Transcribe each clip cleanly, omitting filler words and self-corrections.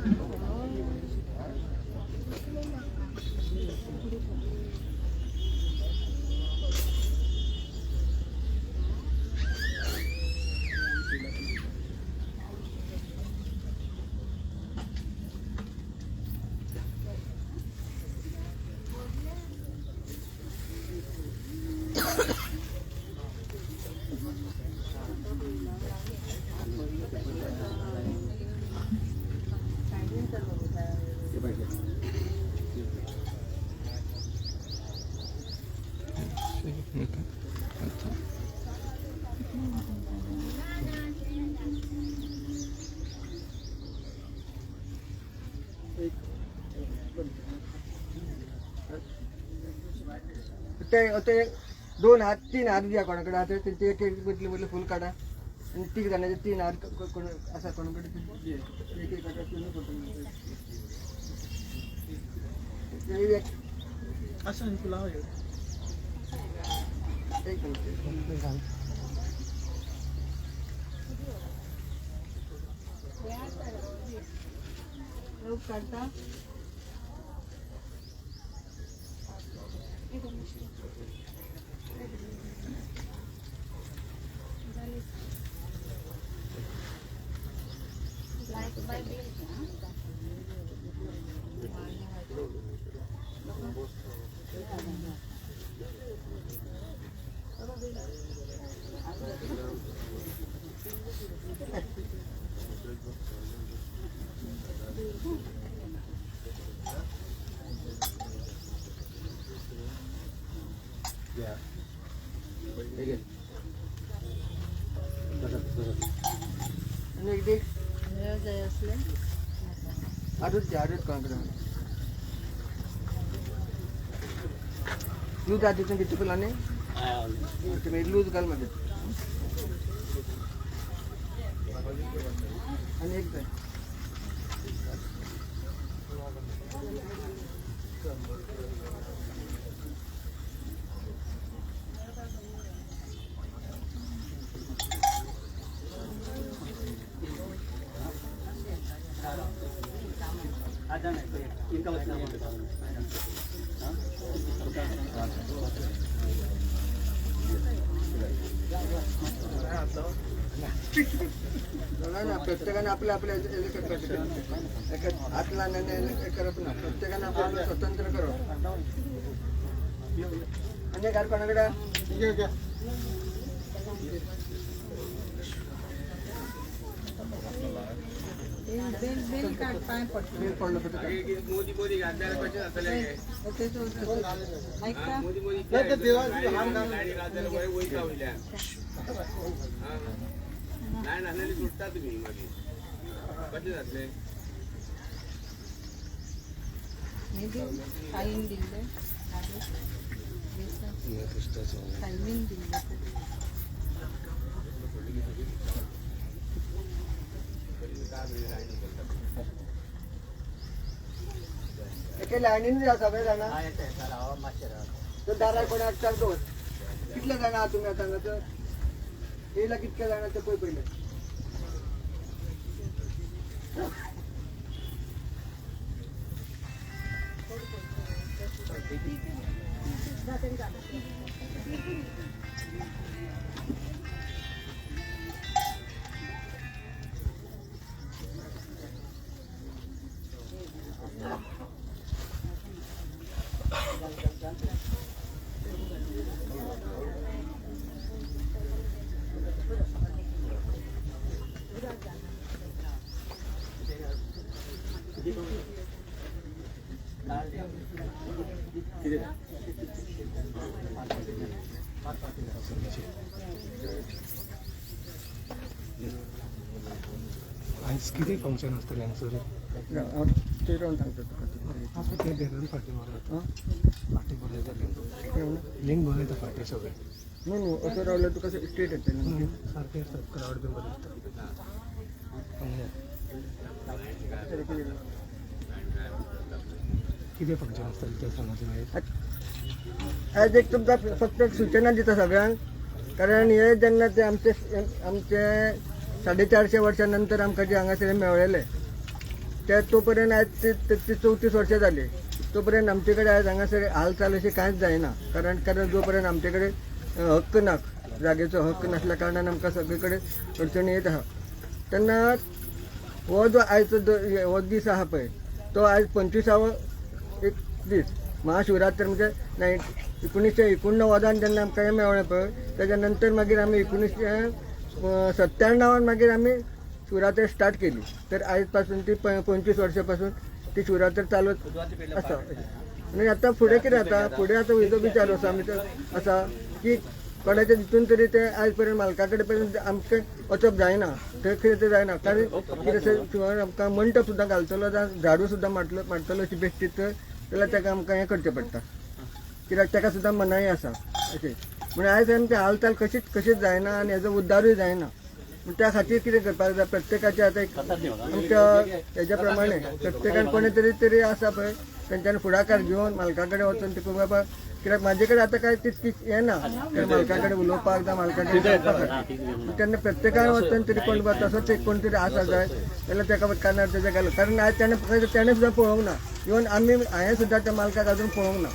ते ते दोन हात तीन हात द्या कोणाकडे आता ते एक एक बदले बदले फुल काढा आणि तीग जाणाचे तीन हात कोण असा कोणाकडे एक एक काढा, तीन फोटो. असं फुलां. एक मिनिट. लोक काढता. आणि एक दे. जाय असले. आडूच द्या, आडूच कोणाकडे लूज आधी तिथून फुलांनी तुम्ही लूज घाल मध्ये आणि एक द्या. बघा ना, प्रत्येकाने आपल्या आपल्या हे करपाचें, एका हात लावन हे करप ना, प्रत्येकाने आपलं आपलं स्वतंत्र करप. आनी एक हात कोणा कडेन. बेल बेल काढ, पाय पडतो. बेल पडलो तर काय? मोदी मोदी घातल्यार कशें जातलें? ओके, तो ऐकता. मोदी मोदी घातल्यार वयर वयता वयल्यान. नाही नासल्यार सुट्टा तुमी मागीर कशें जातलें? हे साईन दिल्ले, साईन दिल्ले. एके लायनीन या सगळे जाणा. तर दारार कोणाक चार दवर. कितले जाणां आहा तुमी आतां हांगासर? येयला कितके जाणां ते पळय पयलें. आयज कितें फंक्शन आसतलें हांगसर? हांव थंय रावन सांगता तुका. आसा तें बेगीन फाटीं बरयता, फाटीं बरयता. तें म्हणून लिंक बरयता फाटीं सगळें. न्हू न्हू, असो रावल्यार तुका स्ट्रेट येतलें. सारकें आसता, क्रावड बीन बरें दिसता. कितें फंक्शन आसतलें तें सांगा तुमी. आज एक तुमकां फक्त एक सूचना दिता सगळ्यांक, कारण हे जेन्ना ते आमचे आमचे 450 वर्सां नंतर आमकां जे हांगासर मेळ्ळेले त्या तो पर्यंत आयज ते 34 वर्सां जाली तो पर्यंत आमचे कडेन आयज हांगासर हालचाल अशी कांयच जायना. कारण कारण जो पर्यंत आमचे कडेन हक्क ना, जागेचो हक्क नासल्या कारणान आमकां सगळे कडेन अडचणी येत आहा. तेन्ना हो जो आयचो हो दीस आहा पळय तो आयज 25वो एक दीस महाशिवरात्र म्हणजे 1989 जेन्ना आमकां हें मेळ्ळें पळय तेज्या नंतर मागीर आमी 1997 मागीर आमी शिवरात्र स्टार्ट केली. तर आयज पासून ती 25 वर्सां पासून ती शिवरात्र चालत आसा. आनी आतां फुडें कितें जाता, फुडें आतां हेजो विचार आसा आमचो आसा की कोणाच्या हितून तरी ते आयज पर्यंत मालका कडेन पर्यंत आमचें वचप जायना, थंय कितें तें जायना. कारण कितें आमकां मंटप सुद्दां घालतलो जावं झाडू सुद्दां मारतलो अशी बेश्टी तर जाल्यार ताका आमकां हें करचें पडटा, कित्याक ताका सुद्दां मनाई आसा अशें. म्हणून आयज आमची हालचाल कशीच कशीच जायना आनी हेजो उद्धारूय जायना. पूण त्या खातीर कितें करपाक जाय, प्रत्येकाचें आतां एक आमच्या हेज्या प्रमाणे प्रत्येकान कोणी तरी तरी आसा पळय तेंच्यांनी फुडाकार घेवन मालका कडेन वचून ते बाबा, कित्याक म्हाजे कडेन आतां काय तितकी हें ना मालका कडेन उलोवपाक जावं मालका कडेन सांगपा खातीर. तेन्ना प्रत्येकान वचून तरी कोण बाबा तसोच एक कोण तरी आसा जाय जाल्यार ताका कानार तेज्या घालो. कारण आयज तेणें सुद्दां पळोवंक ना, इवन आमी हांवें सुद्दां त्या मालकाक आजून पळोवंक ना.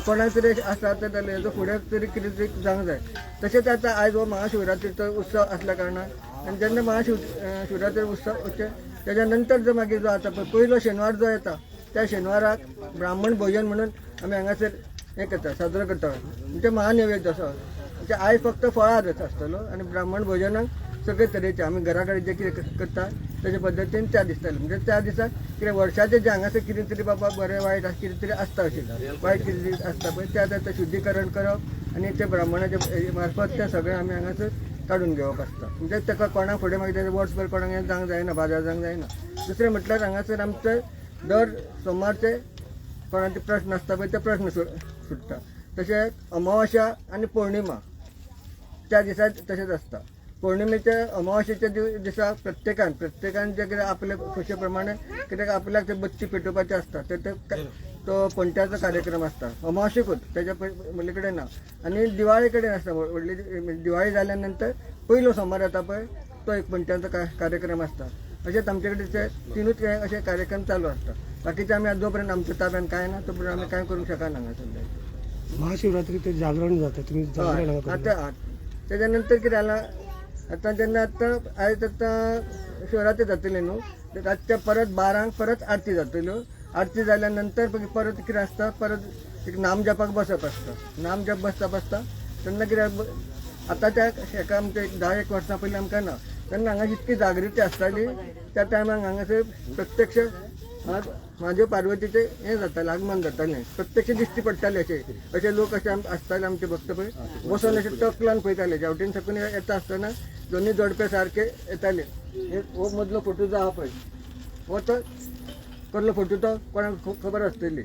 कोणाक तरी आसा तर जाल्यार हेजो फुडें तरी कितें तरी जावंक जाय. तशेंच आतां आयज हो महाशिवरात्रीचो उत्सव आसल्या कारणान आनी जेन्ना महाशिवरात्री उत्सव तेज्या नंतर जो मागीर जो आतां पयलो शेनवार जो येता त्या शेनवाराक ब्राह्मण भोजन म्हणून आमी हांगासर हें करता, साजरो करता. म्हणजे महानैवेद्य असो म्हणजे आयज फक्त फळार आसतलो आनी ब्राह्मण भोजनाक सगळे तरेचे आमी घरा कडेन जे कितें करता तेजे पद्दतीन त्या दिसताले. म्हणजे त्या दिसा कितें वर्साचें जें हांगासर कितें तरी बाबा बरें वायट कितें तरी आसता, अशें वायट कितें तरी आसता पळय त्या आतां शुद्धीकरण करप आनी ते ब्राह्मणाचे मार्फत तें सगळें आमी हांगासर काडून घेवप आसता. म्हणजे ताका कोणाक फुडें मागीर तेजें वर्सभर कोणाक हें जावंक जायना, बाजार जावंक जायना. दुसरें म्हटल्यार हांगासर आमचें दर सोमारचे कोणाचे प्रश्न आसता पळय ते प्रश्न सुट्टा. तशेंच अमावास्या आनी पौर्णिमा त्या दिसा तशेंच आसता. पौर्णिमेच्या अमावास्येच्या दिसा प्रत्येकान प्रत्येकान जे कितें आपले खोशे प्रमाणे कित्याक आपल्याक ते बत्ती पेटोवपाचें आसता ते तो पणट्याचो कार्यक्रम आसता अमावास्येकूच, तेज्या पयली कडेन ना. आनी दिवाळे कडेन आसता, व्हडली दिवाळी जाल्या नंतर पयलो सोमार येता पळय तो एक पणट्यांचो कार्यक्रम आसता. अशेंच आमचे कडेन ते तिनूच अशे कार्यक्रम चालू आसता. बाकीचे आमी जो पर्यंत आमच्या ताब्यान कांय ना तो पर्यंत आमी कांय करूंक शकना हांगा. महाशिवरात्री ते जागरण जाता, तुमी जागरण आतां तेज्या नंतर कितें जालां आतां जेन्ना आतां आयज आतां शिवरात्री जातली न्हू, रातच्या परत 12 परत आरती जातल्यो. आरती जाल्या नंतर परत कितें आसता, परत एक नामजपाक बसप आसता. नामजप बसता बसता तेन्ना कितें आतां त्या हेका आमच्या एक 10 वर्सां पयलीं आमकां ना, तेन्ना हांगा जितकी जागृती आसताली त्या टायमाक हांगासर प्रत्यक्ष म्हाजे पार्वतीचें हें जातालें, आगमन जातालें, प्रत्यक्ष दिश्टी पडटालें. अशें अशे लोक अशे आसताले आमचे भक्त पळय बसोन अशे टक लावन पळयताले. ज्या वटेन साकून येता आसतना दोनूय जोडपे सारके येताले. हो मदलो फोटो जो आहा पळय हो तो कसलो फोटो तो कोणाक खबर आसतली,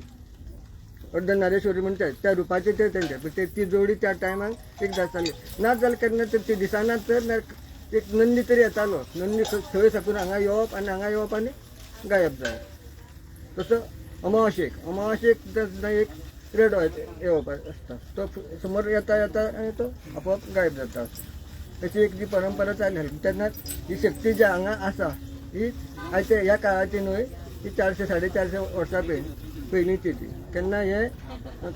अर्धनारेश्वरी म्हणटा त्या रुपाचे ते तेंचे ती जोडी त्या टायमाक एक जाताली. ना जाल्यार केन्ना तर ती दिसना तर एक नंदी तरी येतालो, नंदी थंय साकून हांगा येवप आनी हांगा येवप आनी गायब जावप. तसो अमावास्येक अमावास्येक सुद्दां एक रेडो येवप आसता, तो समोर येता येता आनी तो आपोआप गायब जाता. अशी एक जी परंपरा चालली. तेन्ना ही शक्ती जी हांगा आसा ही आयच्या ह्या काळाची न्हय, ही 400 450 वर्सां पयलींची ती. तेन्ना हे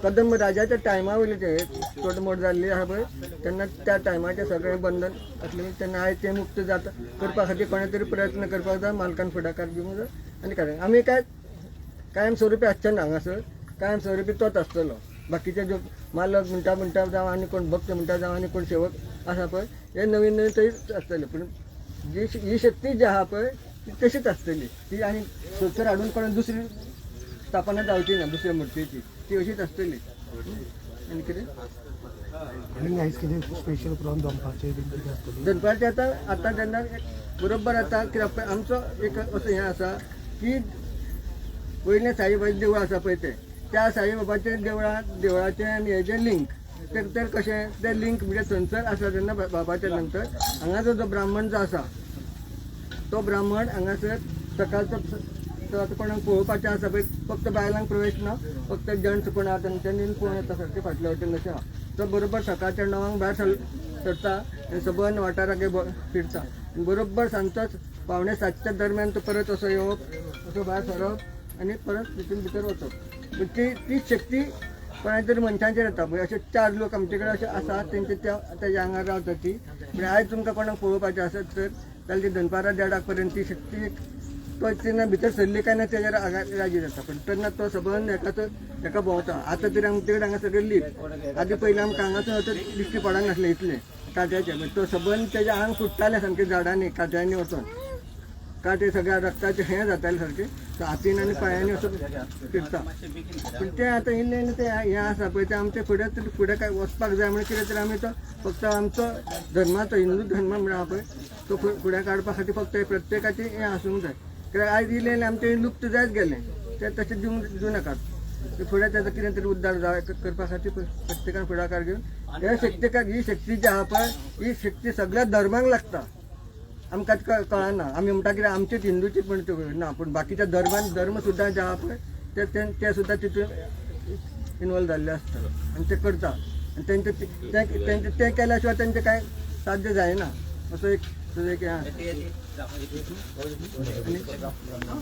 कदंब राजाच्या टायमा वयले ते तोडमोड जाल्ली आहा पळय तेन्ना त्या टायमाचें सगळें बंधन आसलें. तेन्ना आयज तें मुक्त जाता करपा खातीर कोणें तरी प्रयत्न करपाक जाय, मालकान फुडाकार घेवंक जाय. आनी कारण आमी काय कायम स्वरुपी आसचे ना हांगासर, कायम स्वरुपी तोच आसतलो. बाकीचे जो मालक म्हणटा म्हणटा जावं आनी कोण भक्त म्हणटा जावं आनी कोण सेवक आसा पळय हे नवीन नवीन थंयच आसतले. पूण जी ही शक्ती जी आहा पळय ती तशीच आसतली ती, आनी थंयसर हाडून कोण दुसरी स्थापना जावची ना दुसऱ्या मुर्तीची, ती अशीच आसतली. आनी कितें आनी आयज कितें स्पेशल प्रोग्राम दनपारचें बीन कितें आसतलें? दनपारचें आतां आतां जेन्ना बरोबर आतां कित्याक आमचो एक असो हें आसा की वयलें साईबाबाचें देवूळ आसा पळय तें त्या साईबाबाचें देवळाचें आनी हेजें लिंक तर कशें तें लिंक म्हणजे थंयसर आसा. तेन्ना बाबाच्या नंतर हांगासर जो ब्राह्मण जो आसा तो ब्राह्मण हांगासर सकाळचो तो आतां कोणाक पळोवपाचें आसा पळय फक्त बायलांक प्रवेश ना, फक्त जेंट्स कोण आहा तेंच्यांनी पळोवं येता सारकें फाटल्या वटेन अशें आहा. तो बरोबर सकाळच्या 9 भायर सरता आनी सबंद वाठाराक फिरता. आनी बरोबर सांजचोच 6:45च्या दरम्यान तो परत असो येवप, असो भायर सरप आनी परत तितून भितर वचप. पूण ती ती शक्ती कोणा तरी मनशांचेर येता. म्हणजे अशे चार लोक आमचे कडेन अशे आसा तेंचे त्या तेज्या आंगार रावता ती. पूण आयज तुमकां कोणाक पळोवपाचें आसत तर जाल्यार ती दनपारां 1:30 पर्यंत ती शक्ती तो तेन्ना भितर सरली काय ना तेजेर राजी जाता. पण तेन्ना तो सबंद हेका तो हेका भोंवता. आतां तरी आमचे कडेन हांगा सगळें लीप. आदी पयलीं आमकां हांगासर आतां दिश्टी पडनासलें इतलें कांट्याचें. मागीर तो सबंद तेजें आंग फुट्टालें सामकें झाडांनी कांट्यांनी वचोन, कांटे सगळ्या रक्ताचें हें जातालें सारकें. तो हातीन आनी पांयांनी असो फिरता. पूण तें आतां इल्लें इल्लें तें हें आसा पळय तें आमचें फुडें तरी फुडें काय वचपाक जाय म्हणून कितें तरी आमी तो फक्त आमचो धर्माचो हिंदू धर्म म्हणून आहा पळय तो फुडें काडपा खातीर फक्त प्रत्येकाचें हें आसूंक जाय. कित्याक आयज इल्लें इल्लें आमचें लुप्त जायत गेलें तें तशें दिवंक दिवं नाकात. ते फुडें तेजो कितें तरी उद्धार जाय करपा खातीर प्रत्येकान फुडाकार घेवन हे शक्ती ही शक्ती जी आहा पळय ही शक्ती सगळ्या धर्मांक लागता. आमकां कळना आमी म्हणटा कितें आमचेच हिंदूची पण ना, पूण बाकीच्या धर्मान धर्म सुद्दां जे आहा पळय ते ते सुद्दां तितून इनवॉल्व जाल्ले आसता आनी ते करता आनी तेंचे तेंचे ते केल्या शिवाय तेंचें कांय साध्य जायना असो एक तुजें एक हें आसा.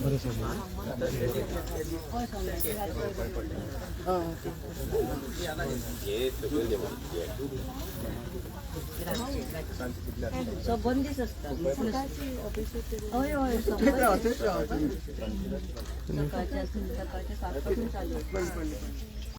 बरें सांगलें. सबंद दीस आसता. हय हय, थंयच राव, थंयच राव. सकाळच्या 7 पासून चालू.